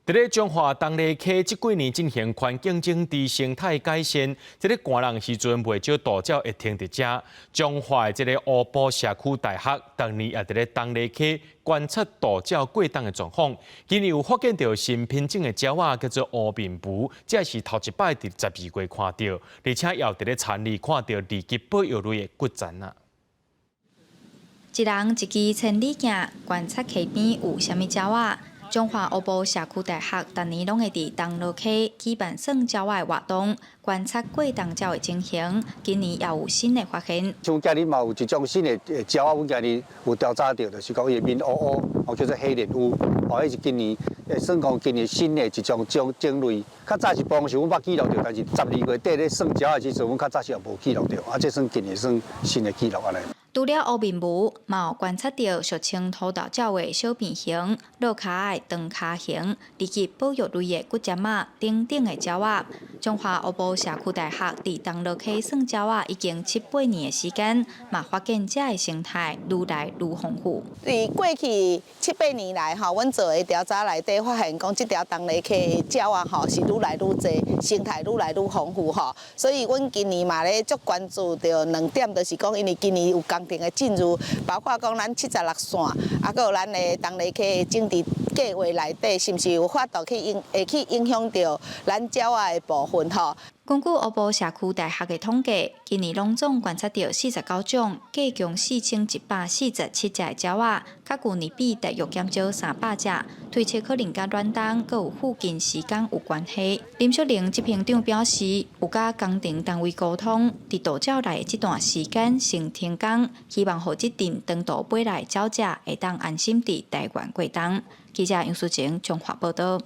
佇咧彰化東麗溪這幾年進行環境整治、生態改善，這个寒冷時陣袂少渡鳥會停佇遮。彰化的這个烏埔社區大學，逐年也佇咧東麗溪觀察渡鳥過冬的狀況。今年有發現著新品種的鳥仔，叫做烏面鵡，這是頭一擺佇12月看著，而且也有佇咧田裡看著二級保育類的骨蠶啊。一人一支千里鏡，觀察溪邊有啥物鳥仔。彰化烏埔社區大學逐年攏會佇東螺溪舉辦算鳥仔的活動，觀察過冬鳥的情形。今年也有新的發現。像今年嘛有一種新的鳥仔，阮今年有調查著，就是講伊的面烏烏，哦叫做黑臉烏，哦，彼是今年算講今年新的一種種種類。較早是幫是阮捌記錄著，但是12月底咧算鳥仔的時陣，阮較早是也無記錄著，啊，這算今年算新的記錄按呢。除了烏面鵡，嘛有觀察著俗稱土豆鳥的小便熊、落跤的長跤熊，以及保育類的骨針仔等等的鳥仔。彰化烏埔社區大學佇東螺溪算鳥仔已經七八年的時間，嘛發現遮的生態愈來愈豐富。佇過去七八年來，吼，阮做的調查內底發現，講這條東螺溪的鳥仔吼是愈來愈濟，生態愈來愈豐富吼。所以，阮今年嘛咧足關注著兩點，就是講因為今年有工程的進入，包括講咱76線，啊，閣有咱的東螺溪的整治計劃內底，是毋是有法度去影會去影響著咱鳥仔的部分吼？根據烏埔社區大學的統計，今年攏總觀察著49種，計共4147隻的鳥仔，較舊年比大約減少300隻，推測可能佮暖冬閣有附近時間有關係。林淑玲執行長表示，有佮工程單位溝通，佇渡鳥來的這段時間先停工，希望予這陣長途飛來的鳥隻會當安心佇台灣過冬。記者楊淑晴彰化報導。